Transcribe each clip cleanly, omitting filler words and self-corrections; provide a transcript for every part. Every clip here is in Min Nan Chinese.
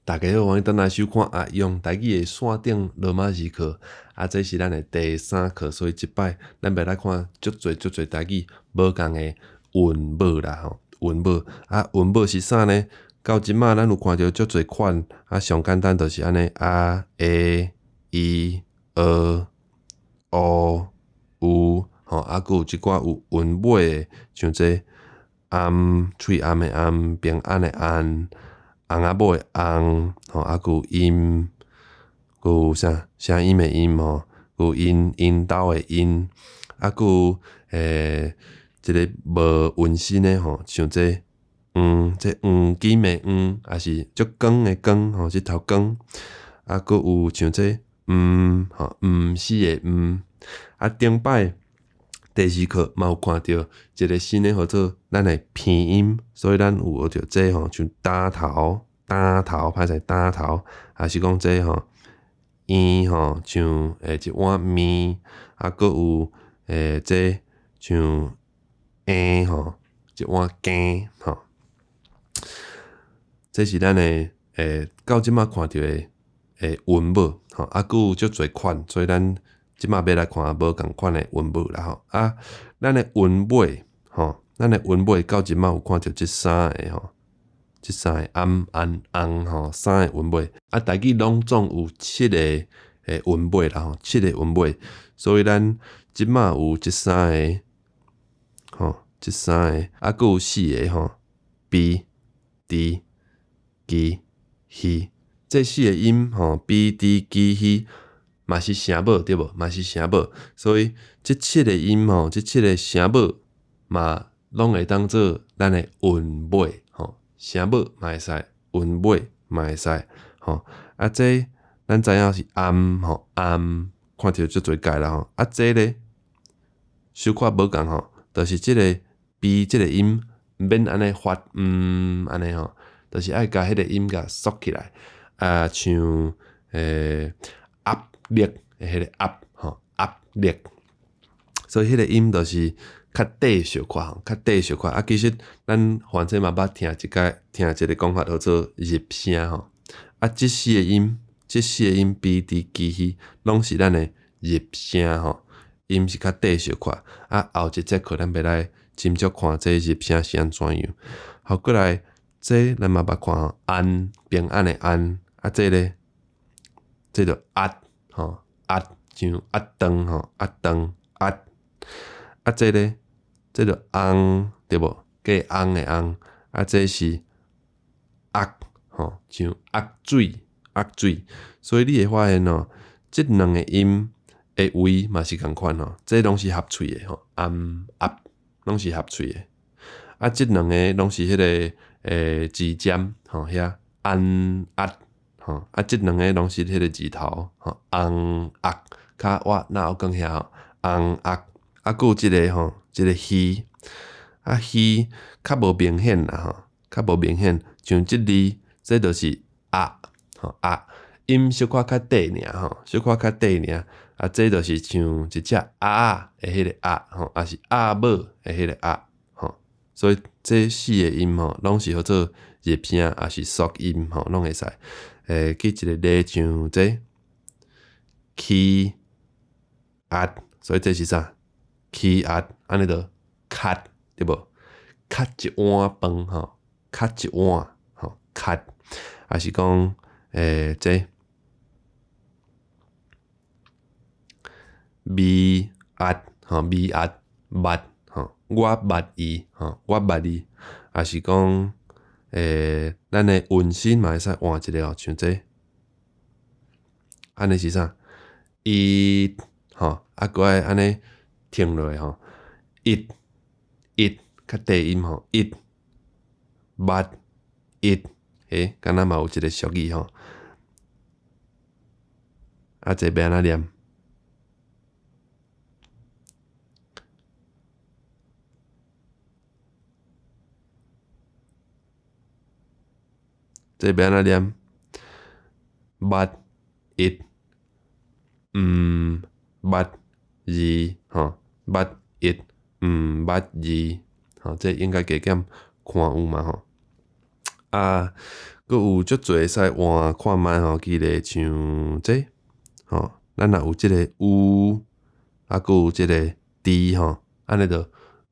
大家好，歡迎轉來收看阿用台語的線頂羅馬字課。啊，這是咱的第三課，所以這擺咱欲來看足濟足濟台語無仝的韻母啦吼，韻母啊，韻母是啥呢？到這馬咱有看著足濟款，啊，上簡單就是按呢啊、A、E、E、O、U 吼，啊，閣有一寡有韻尾的，像這暗、喙暗的暗、平安的安。翁仔某的翁，吼，啊，閣有音，閣有啥聲音的音吼，閣有𪜶𪜶兜的𪜶，啊，閣有一个無韻身的吼，像這黃，這黃金的黃，抑是足光的光吼，這頭光，啊，閣有像這毋吼，毋是的毋，啊，頂擺。第二課嘛有看著一个新的號做咱的鼻音，所以咱有學著這吼，像焦頭、焦頭，歹勢焦頭，抑是講這吼圓吼，像一碗麵，啊，閣有這像嬰吼，一碗羹吼。這是咱的到這馬看著的韻母吼，啊，閣有足濟款，所以咱。這馬欲來看無仝款的韻母啦吼，啊，咱的韻尾吼，咱的韻尾到這馬有看著這三个吼，這三个暗、按、尪吼，三个韻尾，啊，台語攏總有七個韻尾啦吼，七个韻尾，所以咱這馬有這三个吼，這三个，啊，閣有四个吼，B、D、G、H，這四个音吼，B、D、G、H。嘛是聲母對無？嘛是聲母，所以這七个音吼，這七个聲母嘛，攏會當做咱的韻尾吼，聲母嘛會使，韻尾嘛會使吼。啊，這咱知影是暗吼，暗看著足濟屆啦吼。啊，這咧小可無仝吼，就是這个 B 這个音毋免按呢發嗯按呢吼，就是愛共彼个音共縮起來啊，像壓力的彼个壓吼，壓力，所以彼个音就是較短小可吼，較短小可。啊，其實咱反正嘛捌聽一擺，聽一个講法號做入聲吼。啊，這四个音，這四个音 B、D、G、H，攏是咱的入聲吼，音是較短小可。啊，後一節課咱欲來斟酌看這入聲是按怎樣。好，過來，這咱嘛捌看吼，安，平安的安，啊，這咧，這就壓。吼，壓像壓腸吼，壓腸壓，啊這咧，這就翁對無？嫁翁的翁，啊這是壓吼，像壓水壓水，所以你會發現哦，這兩个音的位嘛是仝款吼，這攏是合喙的吼，暗壓攏是合喙的，啊這兩个攏是彼个舌尖吼遐按壓。吼，啊，這兩个攏是彼个舌頭，吼，尪壓，較我若有講遐吼，尪壓，啊，閣有這个吼，這个虛，啊虛較無明顯啦吼，較無明顯，像這字，這就是壓，吼壓，音小可較短爾吼，小可較短爾，啊，這就是像一隻鴨仔的彼個鴨吼，抑是鴨母的彼個鴨吼，所以這四个音吼，攏是號做入聲，抑是縮音吼，攏會使。舉一个例，像這氣壓，所以這是啥？氣壓，按呢就較，對無？較一碗飯吼，較一碗吼，較，抑是講這味壓吼，味壓捌吼，我捌伊吼，我捌伊，抑是講。咱的韻身嘛會使換一个哦，像這，按呢是啥？一吼，啊，閣愛按呢停落吼，一，一，較低音吼，一，捌，一，敢若嘛有一个俗語吼，啊，這欲按怎念？這欲按怎念？捌一，毋捌二，吼，捌一，毋捌二，吼，這應該加減看有嘛吼。啊，閣有足濟會使換看覓吼，記咧像這吼，咱若有這个 U，啊，閣有這个 D 吼，按呢就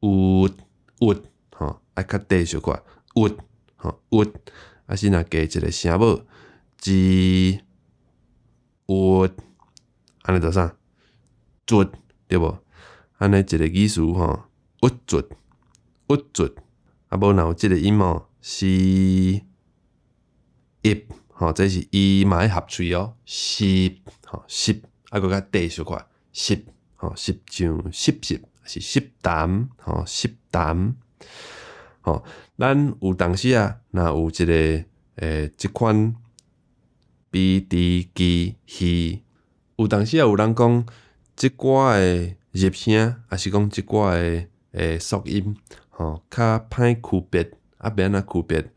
有有吼，愛較短小可有吼有，啊是若加一個聲母 G 有，按呢就啥？卒對無？按呢一个意思吼，鬱卒鬱卒，啊無若有這个音吼，C 一吼，這是伊嘛愛合喙哦，濕吼濕，啊閣較短小可濕吼濕像濕濕，是濕痰吼濕痰吼。咱有當時啊，若有一个這款 B D G H，有當時啊有人講這寡的入聲，抑是講這寡的縮音吼，較歹區別，啊欲按怎區別？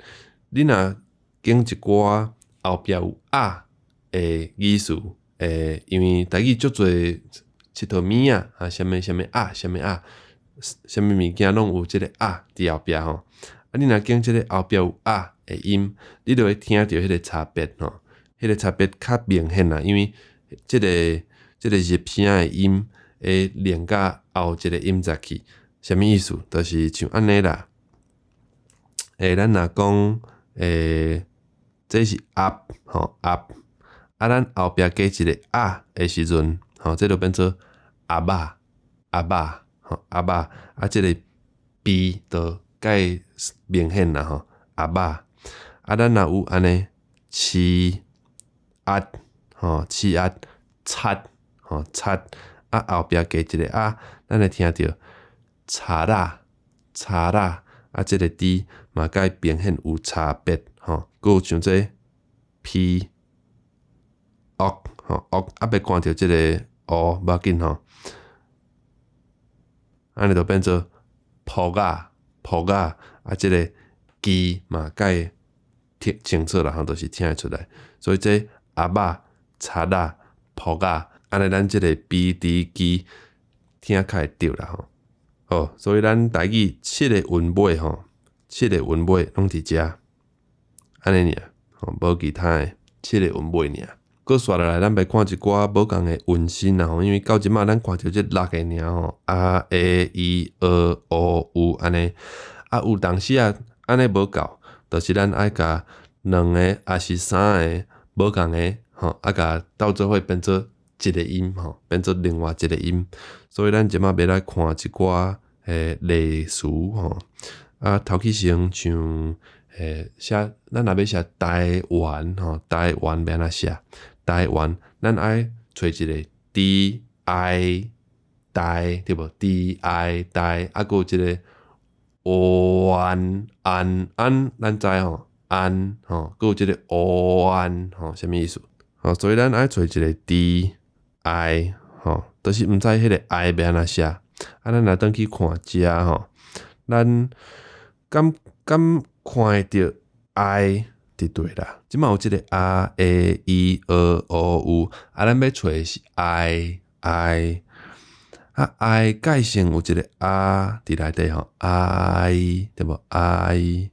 你若揀一寡後壁有啊的語詞，因為台語足濟𨑨迌物仔啊，啥物啥物啊，啥物啊，啥物物件攏有這个啊佇後壁吼。啊，你若揀這个後壁有啊的音，你就會聽著彼个差別吼，彼个差別較明顯啦，因為這个入聲的音會連佮後一個音節去，啥物意思？就是像按呢啦。咱若講這是鴨吼鴨，啊，咱後壁加一个啊的時陣，吼，這就變做鴨仔鴨仔吼鴨仔，啊，這个 B 就較明顯啦吼，鴨仔。啊，咱若有按呢飼鴨吼飼鴨賊吼賊，啊後壁加一个啊，咱會聽著賊仔賊仔，啊，這个 D 嘛較明顯有差別吼。閣有像這 P 惡吼惡，啊欲看著這个 O 無要緊吼，按呢就變做噗仔噗仔，啊，這个 G 嘛較聽清楚啦吼，就是聽會出來。所以這鴨仔、賊仔、噗仔，按呢咱這个 B D G 聽較會著啦吼。好，所以咱台語七個韻尾吼，七個韻尾攏佇遮，按呢爾，吼，無其他的，七個韻尾爾。閣紲落來，咱欲看一寡無仝的韻身啦吼，因為到這馬咱看著這六个爾吼，啊、A、E、E、O、U 按呢，啊有當時啊，按呢無夠，就是咱愛共兩个抑是三个無仝的吼，啊共鬥做伙變做一個音吼，變做另外一個音。所以咱這馬欲來看一寡例詞吼，啊頭起先像寫，咱若欲寫台灣吼，台灣欲按怎寫？台灣，咱愛揣一個 D I 台對無？D I 台，啊閣有一个灣安安，咱知吼安吼，閣有這个灣吼，啥物意思？吼，所以咱愛揣一個 D I 吼，就是毋知彼个 I 欲按怎寫。啊，咱來轉去看遮吼，咱敢敢看會著 I 佇佗啦？這馬有這个 A A E E O U，啊，咱欲揣的是 I I，啊 I 蓋性有一个 A 佇內底吼，I 對無？I，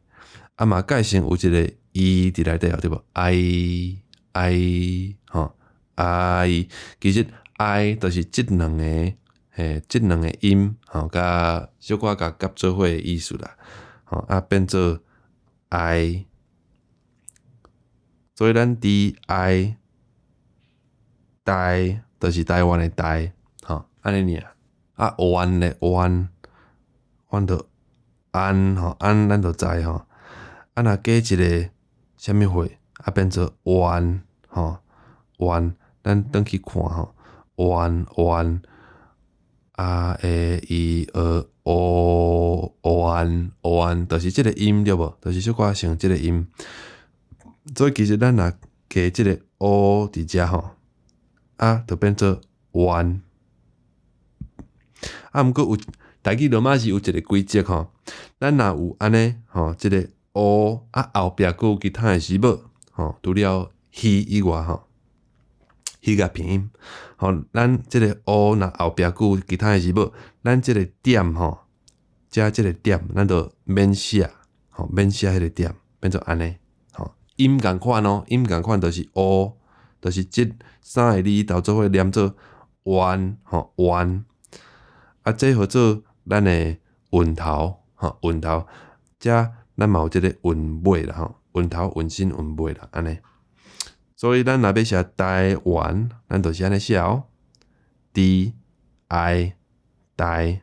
啊嘛蓋性有一個 E 佇內底吼，對無？I I 吼 I，其實 I 就是這兩個這兩個音吼，共小可共夾做伙的意思啦，吼啊變做 I，所以咱 D I 台就是台灣的台，吼按呢爾。啊灣咧灣，灣就安吼安咱就知吼，啊若加一个啥物貨，啊變做灣吼灣，咱轉去看吼，灣灣 A A E E O 灣灣，就是這个音對無？就是小可像這个音。所以其實咱若加這个 O 佇遮吼，啊，就變做灣。啊，毋過有台語羅馬字有一个規則吼，咱若有按呢吼，這个 O 啊後壁閣有其他的字母吼，除了彼以外吼，彼共拼音吼，咱這个 O 若後壁閣有其他的字母，咱這个點吼，遮這个點，咱就免寫吼，免寫彼个點，變做按呢吼，音仝款哦，音仝款就是 O，就是這三個字鬥做伙念做彎吼彎。啊，這號做咱的韻頭吼韻頭，遮咱嘛有這個韻尾啦吼，韻頭、韻身、韻尾啦，按呢。所以咱若欲寫台灣，咱就是按呢寫哦，D I 台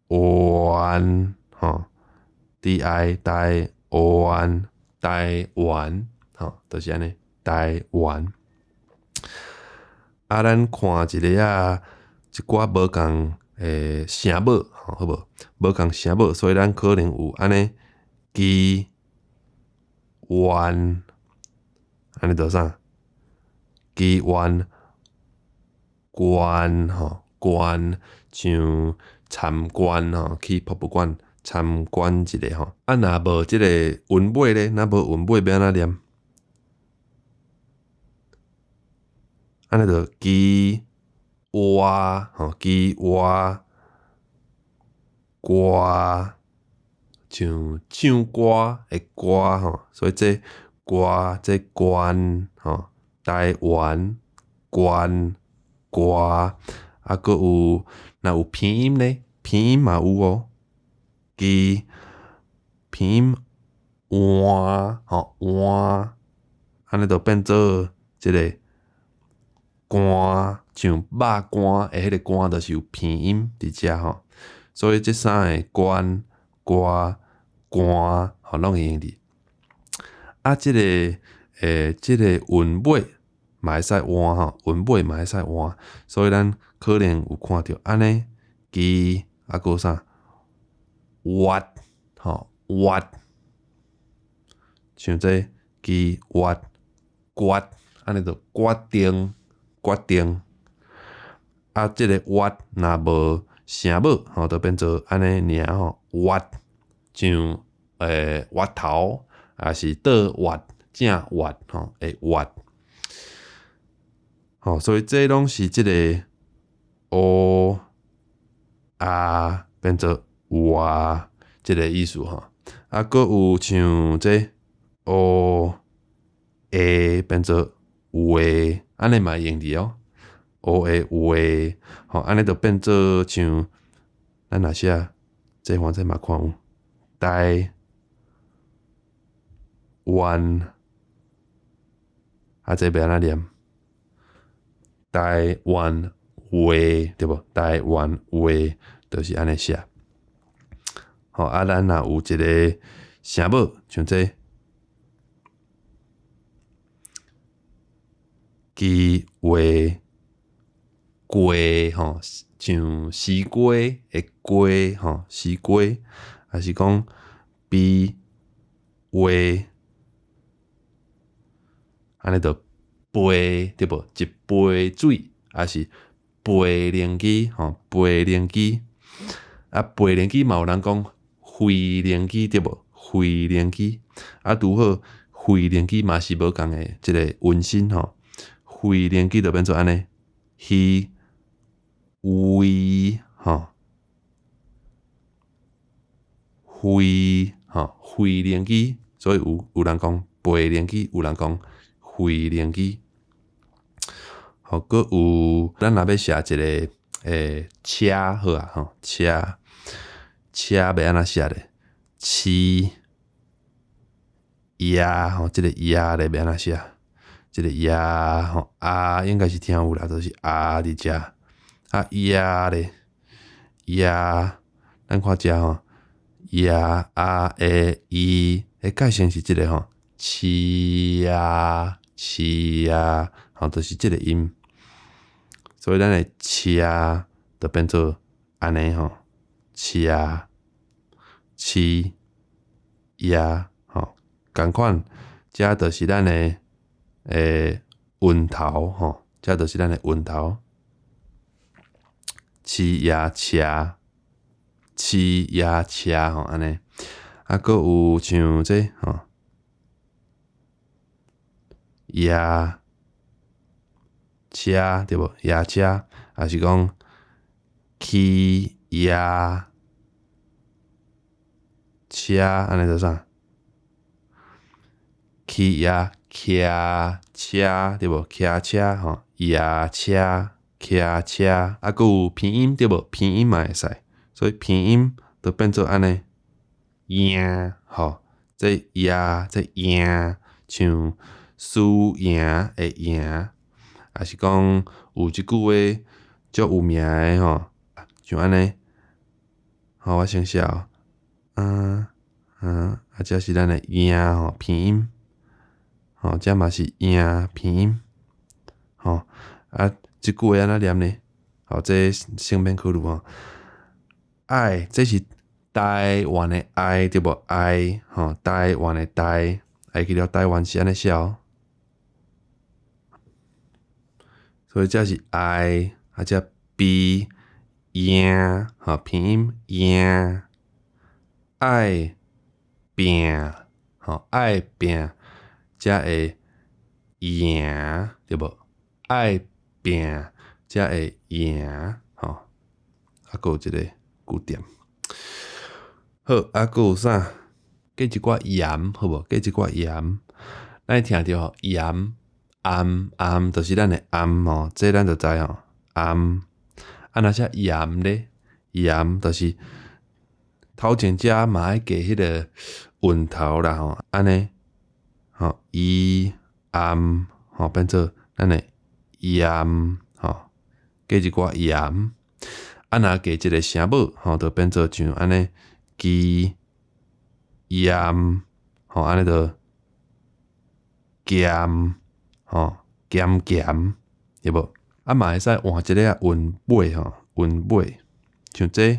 灣吼，D I 台灣台灣吼，就是按呢台灣。啊，咱看一下啊，一寡無仝的聲母吼，好無？無仝聲母，所以咱可能有按呢，機彎，按呢就啥？機彎關吼關，像參觀吼，去博物館參觀一下吼。啊，若無這個韻尾咧，若無韻尾欲按怎念？按呢就機蛙吼，機蛙歌，像唱歌的歌吼，所以這歌這關吼，台灣關歌，啊，閣有若有鼻音咧，鼻音嘛有哦，機鼻音換吼換，按呢就變做這個寒，像肉乾的彼个乾，就是有鼻音佇遮吼，所以這三个關、歌、寒吼攏會用佇。啊，這个這個韻尾嘛會使換吼，韻尾嘛會使換，所以咱可能有看著按呢，機啊，閣有啥？挖吼挖，像這機挖決，按呢就決定決定。啊，這个挖若無聲母吼，就變做按呢爾吼，挖像挖頭，抑是倒挖正挖吼會挖。吼，所以這攏是這个 O 啊變做哇這个意思吼。啊，閣有像這 O A 變做話，按呢嘛會用佇哦。O A 話，吼，按呢就變做像咱若寫，這反正嘛看有台灣，啊，這欲按怎念？台灣話對無？台灣話就是按呢寫。吼，啊，咱若有一个聲母，像這機話瓜吼，像西瓜的瓜吼，西瓜，抑是講比話，按呢就杯對無？一杯水，抑是飛輪機吼，飛輪機。啊，飛輪機嘛有人講飛輪機對無？飛輪機啊，拄好飛輪機嘛是無仝的這个韻身吼。飛輪機就變做按呢，虛威吼，飛吼飛輪機，所以有人講飛輪機，有人講飛輪機。吼，閣有咱若欲寫一个車好啊吼，車車欲按怎寫咧？車亞吼，這个亞咧欲按怎寫？這个亞吼啊，應該是聽有啦，就是啊佇遮啊亞咧亞，咱看遮吼亞啊會伊的界線是這个吼，車啊車啊，吼，就是這个音，所以咱的車就變做按呢吼，車車亞吼，仝款，這就是咱的韻頭吼，這就是咱的韻頭，車亞車，車亞車吼，按呢，啊，閣有像這吼，亞車對無？亞車，抑是講騎亞車，按呢就啥？騎也騎車對無？騎車吼，夜車騎車，啊，閣有鼻音對無？鼻音嘛會使，所以鼻音就變做按呢，贏吼，這夜這贏，像輸贏的贏，抑是講有一句話足有名的吼，像按呢，好，我先寫哦，嗯嗯，啊，這是咱的贏吼，鼻音，吼，這嘛是贏鼻音，吼，啊，這句話按怎念呢？好，這先免考慮吼。愛，這是台灣的愛對無？愛，吼，台灣的台，會記著台灣是按呢寫哦。所以這是愛，啊，這 B 贏，吼，鼻音贏，愛拚，吼，愛拚，才會贏，對無？愛拚才會贏，吼，啊，閣有一个句點。好，啊，閣有啥？加一寡鹽，好無？加一寡鹽，咱會聽著吼，鹽，暗暗，就是咱的暗吼，這咱就知吼，暗。啊，若寫鹽咧，鹽就是頭前遮嘛愛加彼个韻頭啦吼，按呢，吼，伊暗吼變做咱的鹽吼，加一寡鹽。啊，若加一个聲母吼，就變做像按呢，基鹽吼，按呢就鹹吼，鹹鹹對無？啊嘛會使換一个仔韻尾吼，韻尾，像這，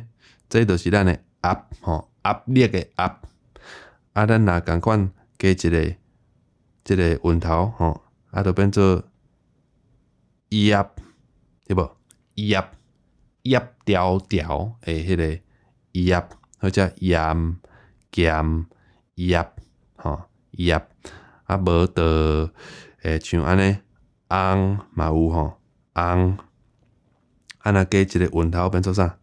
這就是咱的壓吼，壓力的壓。啊，咱若仝款加一个這个韻頭吼，啊，就變做葉，對無？葉葉條條的彼个葉，或者鹽鹹葉吼葉，啊無就會像按呢紅嘛有吼紅，啊若加一个韻頭變做啥？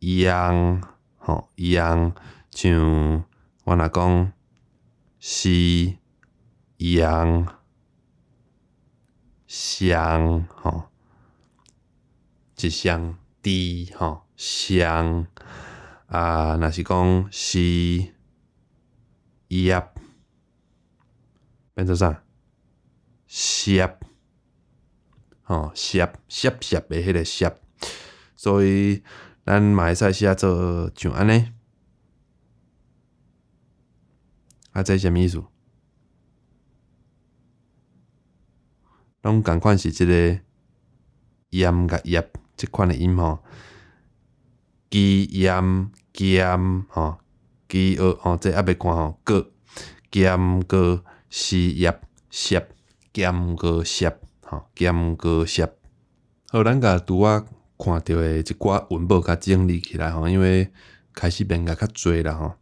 揚吼揚，像我若講是陽雙吼，一雙豬吼雙，啊若是講是葉，變做啥？澀吼澀澀澀的彼个澀，所以咱嘛會使寫做像按呢。啊，這啥物意思？攏仝款是這个鹽佮葉這款的音吼，基鹽鹹吼，基學吼，這猶未看吼，閣鹹閣是葉澀，鹹閣澀吼，鹹閣澀。好，咱共拄仔看著的這寡韻母共整理起來吼，因為開始變甲較濟啦吼，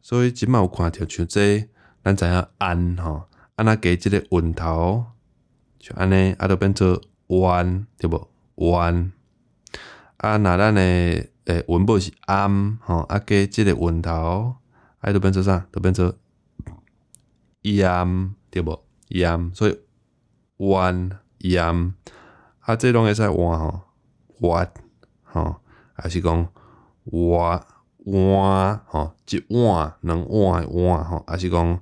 所以這馬有看著像這，咱知影按吼，啊若加這个韻頭，像按呢，啊就變做彎，對無？彎。啊，若咱的韻母是暗吼，啊加這個韻頭，啊就變做啥？就變做鹽，對無？鹽，所以彎鹽，啊這攏會使換吼，月吼，抑是講碗碗吼，一碗兩碗的碗吼，抑是講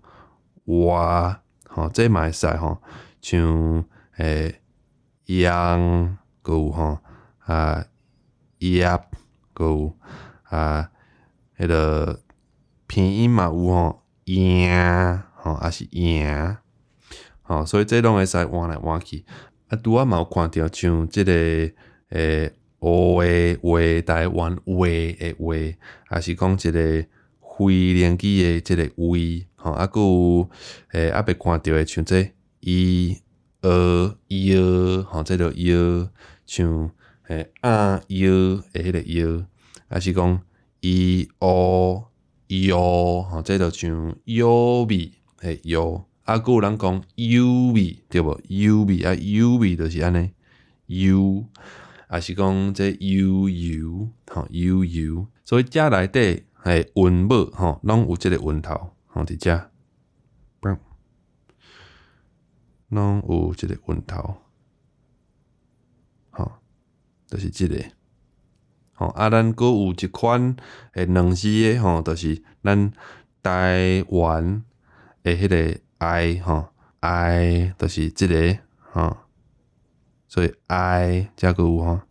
外吼，這嘛會使吼，像陽閣有吼，啊葉閣有啊，彼个鼻音嘛有吼，贏吼，抑是贏吼，所以這攏會使換來換去。啊，拄仔嘛有看著像這个烏的話，台灣話的話，抑是講一个飛行機的這个位吼，啊，閣有猶未看著的像這伊、呃、藥吼，這个藥像啊藥的彼个藥，抑是講伊、烏、藥吼，這就像藥味的藥，啊，閣有人講有味對無？有味啊，有味就是按呢，有，抑是講這悠悠吼，悠悠，所以這內底韻母吼，攏有這个韻頭吼，佇遮。攏有一個韻頭，吼，就是這個。吼，啊，咱閣有一款的兩字的吼，就是咱台灣的彼個哀吼，哀就是這個吼，所以哀遮閣有吼。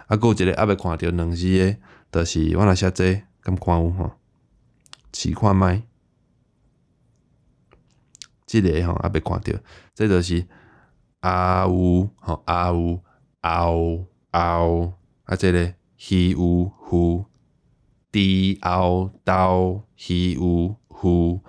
啊，閣有一個猶未看著兩字的，就是我若寫這個，敢看有吼？試看覓？這個吼猶未看著，這就是阿有吼阿有後後，啊，這個魚有魚，豬後豆魚有魚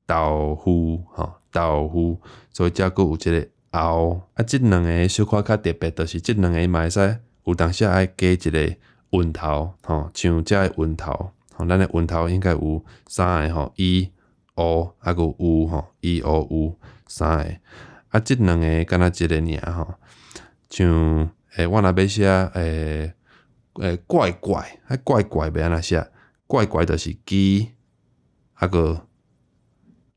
豆腐吼豆腐，所以遮閣有一個後。啊，這兩个小可較特別，就是這兩个嘛會使有當時愛加一个韻頭吼，像遮个韻頭，吼，咱的韻頭應該有三个吼，E、O，啊，閣有 U 吼，E、O、U 三个。啊，這兩个敢若一个爾吼，像我若欲寫怪怪，啊怪怪欲按怎寫？怪怪就是 G，啊閣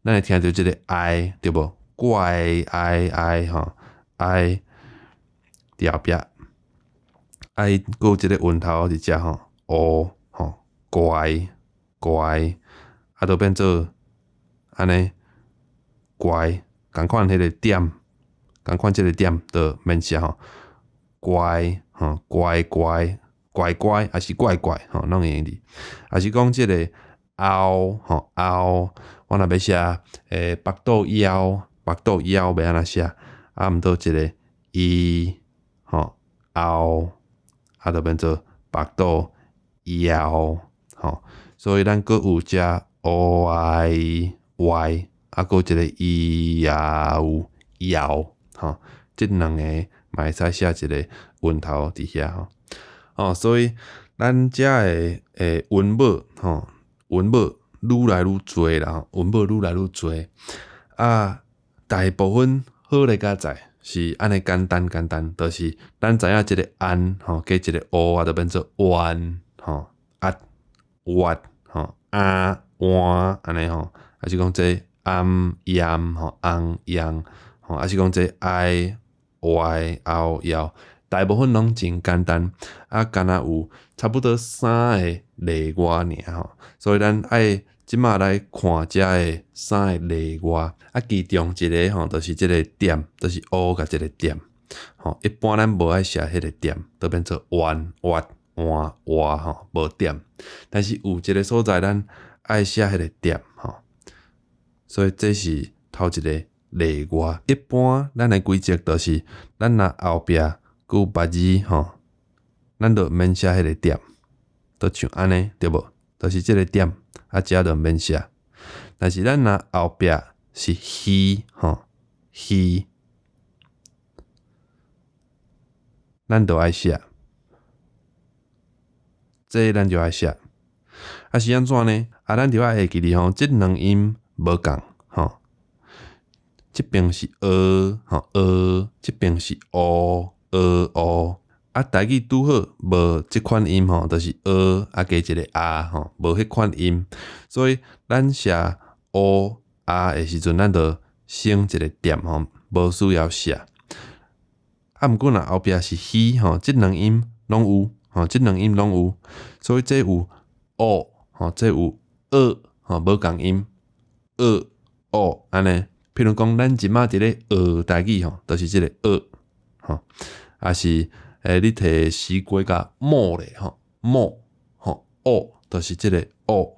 咱會聽著這个 I 對無？怪 I I 吼，I 佇後壁，啊伊閣有一个韻頭佇遮吼，O 吼，怪怪，啊，就變做按呢怪，仝款彼个點，仝款這个點就免寫吼，怪吼，乖乖乖乖，抑是怪怪吼，攏會用得。抑是講這个後吼後，我若欲寫腹肚枵，腹肚枵欲按怎寫？啊，毋過這个 E 吼後，啊，就變做腹肚枵吼。所以咱閣有遮 O I Y，啊，閣有一個 E 搖搖吼，這兩個嘛會使寫一個韻頭佇遐吼。哦，所以咱遮的韻母吼，韻母愈來愈濟啦，韻母愈來愈濟。啊，大部分好咧佳哉是按呢簡單簡單，就是咱知影這个安吼，加一个 O 啊，就變做彎吼，啊彎吼，啊彎按呢吼，抑是講這暗鹽吼，紅鹽吼，抑是講這 I Y 後搖，大部分攏真簡單，啊，敢若有差不多三个例外爾吼，所以咱愛這馬來看遮的三个例外，啊，其中一个吼，就是這个點，就是 O 共這个點，吼，一般咱無愛寫彼个點，就變做彎、彎、換、活吼，無點。但是有一个所在咱愛寫彼个點吼，所以這是頭一个例外。一般咱的規則就是，咱若後壁閣有別字吼，咱就免寫彼个點，就像按呢對無？就是這个點，啊，遮就免寫。但是咱若後壁是魚吼，魚，咱就愛寫，這咱就愛寫。啊是按怎呢？啊，咱就愛會記得吼，這兩音無仝吼。這邊是呃吼呃，這邊是烏呃烏。啊，台語拄好無這款音吼，就是呃啊加一个啊吼，無彼款音，所以咱寫烏啊的時陣，咱就省一个點吼，無需要寫。啊，毋過若後壁是魚吼，這兩音攏有吼，這兩音攏有，所以這有烏吼，這有呃吼，無仝音呃烏按呢。譬如講，咱這馬佇咧學台語吼，就是這个呃吼，抑是你提西瓜共摸咧吼，摸吼，烏就是這个烏，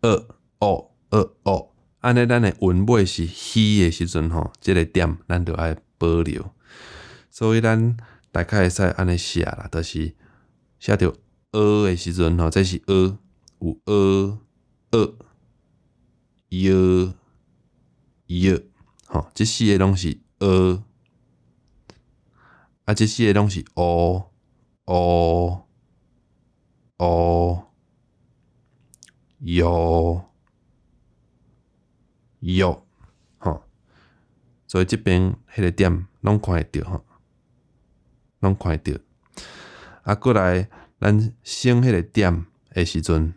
呃烏呃烏，按呢咱的韻尾是魚的時陣吼，這个點咱就愛保留。所以咱大概會使按呢寫啦，就是寫著呃的時陣吼，這是呃，有呃呃藥藥，吼，這四个攏是呃，啊，這四个攏是烏烏烏藥藥，吼，所以這邊彼个點攏看會著吼，攏看會著。啊，過來咱省彼个點的時陣，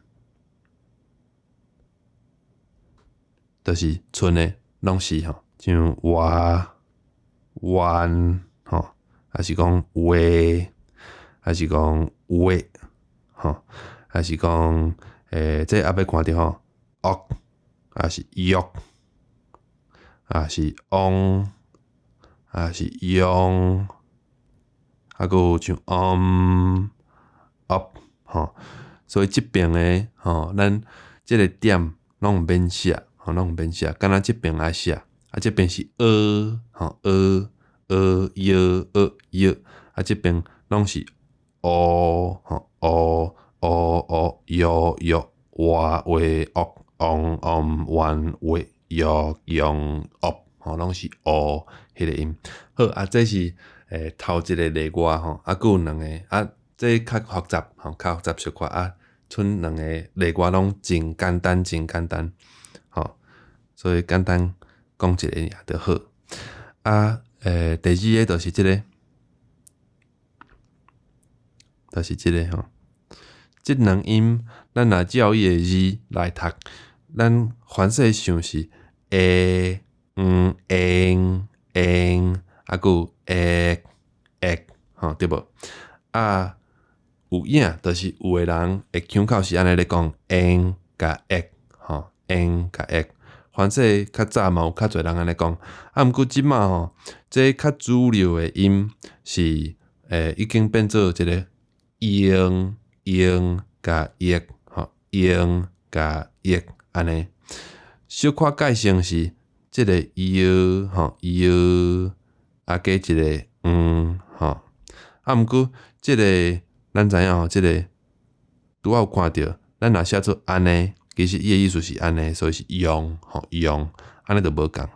就是賰的攏是吼，像活、彎吼，抑是講話，抑是講話，吼，抑是講這後欲看著吼，惡，抑是欲，抑是翁，抑是庸，啊，閣有像嗡、噏，吼，所以這爿的吼，咱這个點攏毋免寫，吼，攏毋免寫，干焦這爿愛寫，啊，這爿是呃，吼，呃，呃，搖，呃，搖，啊，這爿攏是烏，吼，烏，烏，烏，搖，搖，活，話，惡，翁，嗡，彎，話，欲，庸，噏，吼，攏是烏彼个音。好，啊，這是頭一个例外吼，啊，閣有兩個，啊，這較複雜，吼，較複雜小可啊，賰兩個例外攏真簡單，真簡單，吼，所以簡單講一个爾就好。啊，第二个就是這个，就是這个吼。這兩音，咱若照伊的字來讀，咱凡勢想是會、嗯、應、應，啊，閣有會、會，吼，對無？啊，有影，就是有的人的腔口是按呢咧講，應佮會，吼，應佮會。凡勢較早嘛有較濟人按呢講，啊，毋過這馬吼，這較主流的音是已經變做一个應、應佮譯，吼，應佮譯按呢。小可改成是這个搖，吼，搖，啊加一个嗯，吼。啊，毋過這个咱知影吼，這个拄仔有看著，咱若寫做按呢，其實伊的意思是按呢，所以是用，吼，用，按呢就無仝。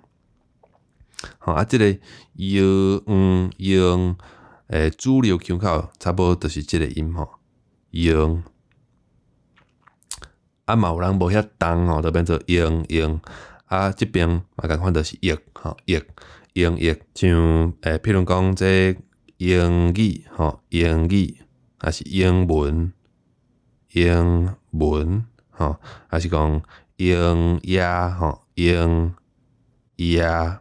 吼，啊，這个搖、嗯、用，主流腔口差不多就是這个音吼，用。啊，嘛有人無遐重吼，就變做用用。啊，這爿嘛仝款，就是譯吼，譯用譯，像譬如講這英語吼，英語，抑是英文，英文吼，抑是講英亞吼，英亞。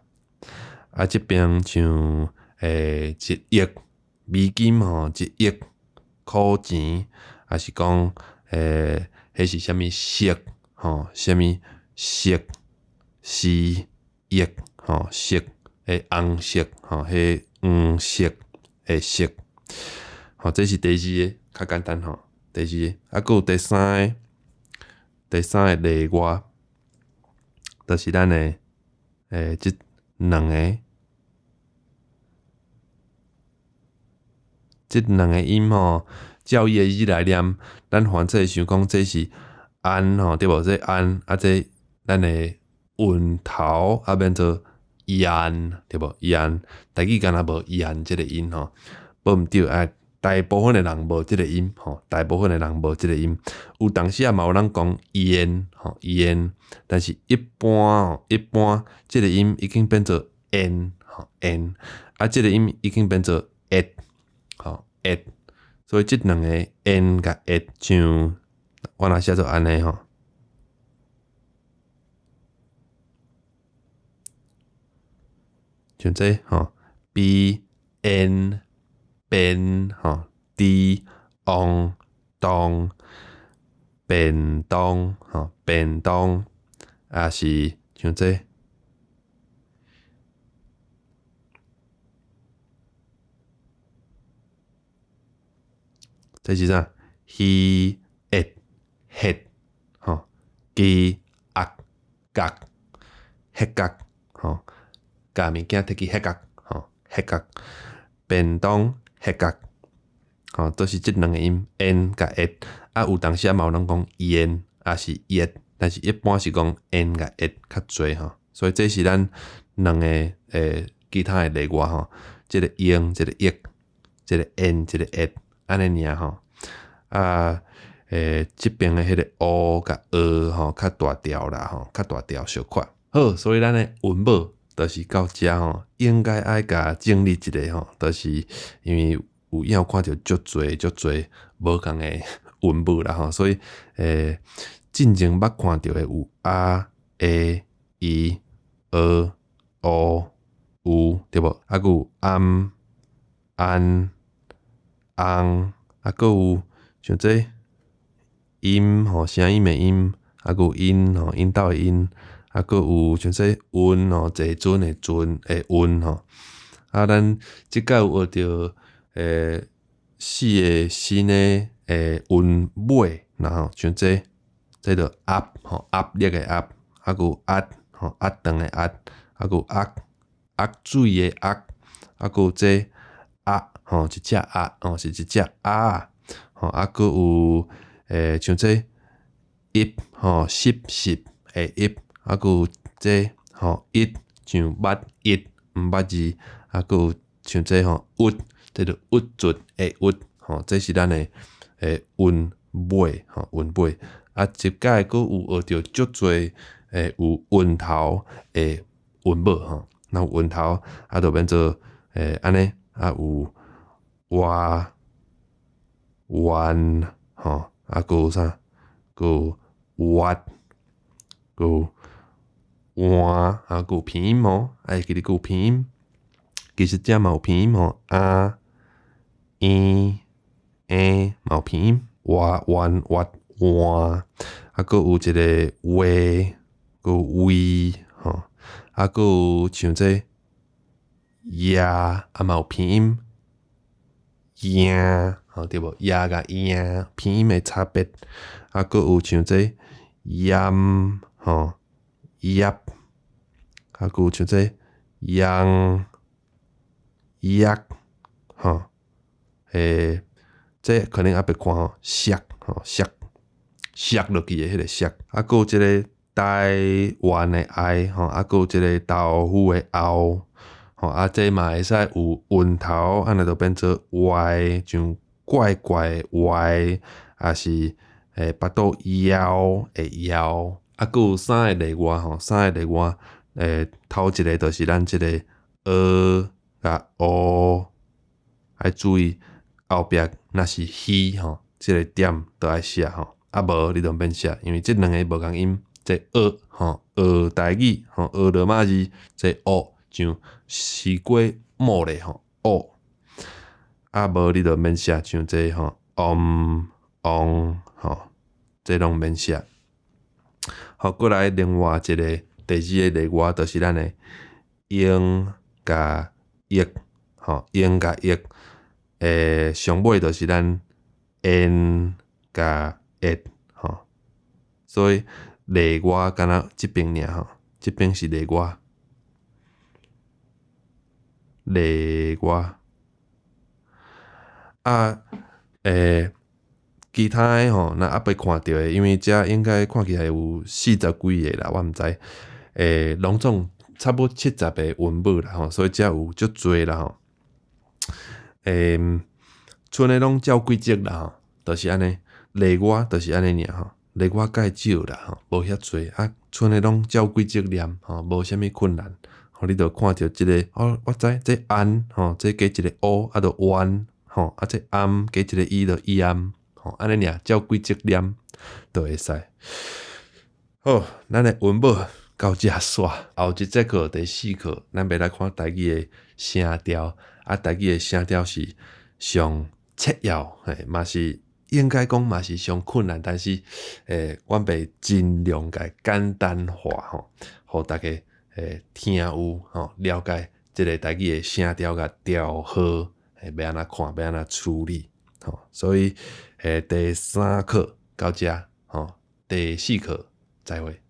啊，這爿像1億美金吼，1億箍錢，抑是講彼是啥物色吼，啥物色是億吼，色的紅色吼，彼黃色的色，吼，這是第二个較簡單吼，第二个，啊，閣有第三个，第三个例外，就是咱的這兩个，這兩个音吼，照伊的字來念，咱凡勢想講這是安吼，對無？這安啊，這咱的韻頭啊變做煙，對無？煙，台語敢若無煙這个音吼，無毋對啊，大部分的人無這个音吼，大部分的人無這个音。有當時啊嘛有人講煙吼煙，但是一般吼，一般這个音已經變做煙吼煙，啊，這个音已經變做液吼液，所以這兩個煙佮液，像我若寫做按呢吼。像這吼，B N 變吼，D 翁當便當吼，便當，抑是像這，這是啥？魚液血吼，雞鴨角血角吼，共物件摕去血角吼，血角便當血角吼，都是這兩个音，煙佮液。啊，有當時啊嘛有人講煙，抑是液，但是一般是講煙佮液較濟吼。所以這是咱兩个其他的例外吼，這个英，這个液，這个煙，這个液，按呢爾吼。啊，這爿的彼个烏佮呃吼，較大條啦吼，較大條小可。好，所以咱的韻母就是到遮吼，應該愛共整理一下吼，就是因為有影有看著足濟足濟無仝的韻母啦吼，所以進前捌看著的有啊、A、E、呃、烏有對無？啊，閣有暗、按、紅，啊，閣有像這音吼，聲音的音，啊，閣有𪜶吼，𪜶兜的𪜶，啊，閣有像這運吼，坐船的船的運吼。啊，咱這擺有學著四个新的韻尾，然後像這這就壓吼，壓力的壓，啊，閣有壓吼，壓長的壓，啊，閣有壓壓水的壓，啊，閣有這鴨吼，一隻鴨吼，是一隻鴨吼，啊，閣有像這邑吼，濕濕的邑，啊，閣有這吼一像捌一毋捌字，啊，閣有像這吼鬱，這就鬱卒的鬱吼，這是咱的韻尾吼，韻尾。啊，這擺閣有學著足濟有韻頭的韻母吼，若有韻頭啊，就變做按呢啊有活、彎吼，啊，閣有啥？閣有越，閣有換，啊，閣有鼻音哦，啊，會記得閣有鼻音。其實遮嘛有鼻音吼，啊、嬰、嬰嘛有鼻音，活、彎、越、換，啊，閣有一个話，閣有位吼，啊，閣有像這爺，啊嘛有鼻音，贏，吼對無？爺佮贏，鼻音的差別，啊，閣有像這鹽，吼，葉，啊，閣有像這樣、藥，吼，這可能猶袂看吼，削，吼，削，削落去的彼个削，啊，閣有這个台灣的哀，吼，啊，閣有這个豆腐的後，吼，啊，這嘛會使有韻頭，按呢就變做歪，像怪怪的歪，抑是腹肚枵的枵，啊，閣有三个例外吼，三个例外，頭一个就是咱這个蚵佮烏，愛注意後壁若是魚吼，這个點都愛寫吼，啊無你就免寫，因為這兩个無仝音，這蚵吼，學台語吼，學羅馬字，這烏像西瓜磨咧吼，烏，啊無你就免寫，像這吼，嗡、翁吼，這攏免寫。好，過來另外一个第二个例外，就是咱的嬰佮役，吼，嬰佮役，上尾就是咱 en 佮 et 吼，所以例外敢若這邊爾吼，這邊是例外，例外。啊，其他的吼，若猶袂看著的，因為遮應該看起來有四十幾个啦，我毋知，攏總差不多70個韻母啦吼，所以遮有足濟啦吼。賰的攏照規則啦吼，就是按呢，例外就是按呢爾吼，例外較少啦吼，無遐濟啊，賰的攏照規則念吼，無啥物困難。吼，你就看著這个，哦，我知這安吼，這加一个烏啊，就彎吼，啊，這暗加一个伊就鹽吼，按呢爾照規則念就會使。好，咱的韻母到遮煞，後一節課第四課，咱欲來看台語的聲調，啊，台語的聲調是上切要，嘿，嘛是應該講嘛是上困難，但是，阮欲盡量共簡單化吼，予大家聽有吼了解這个台語的聲調佮調號，欲按怎看，欲按怎處理，吼，所以，第三課到遮，吼，第四課再會。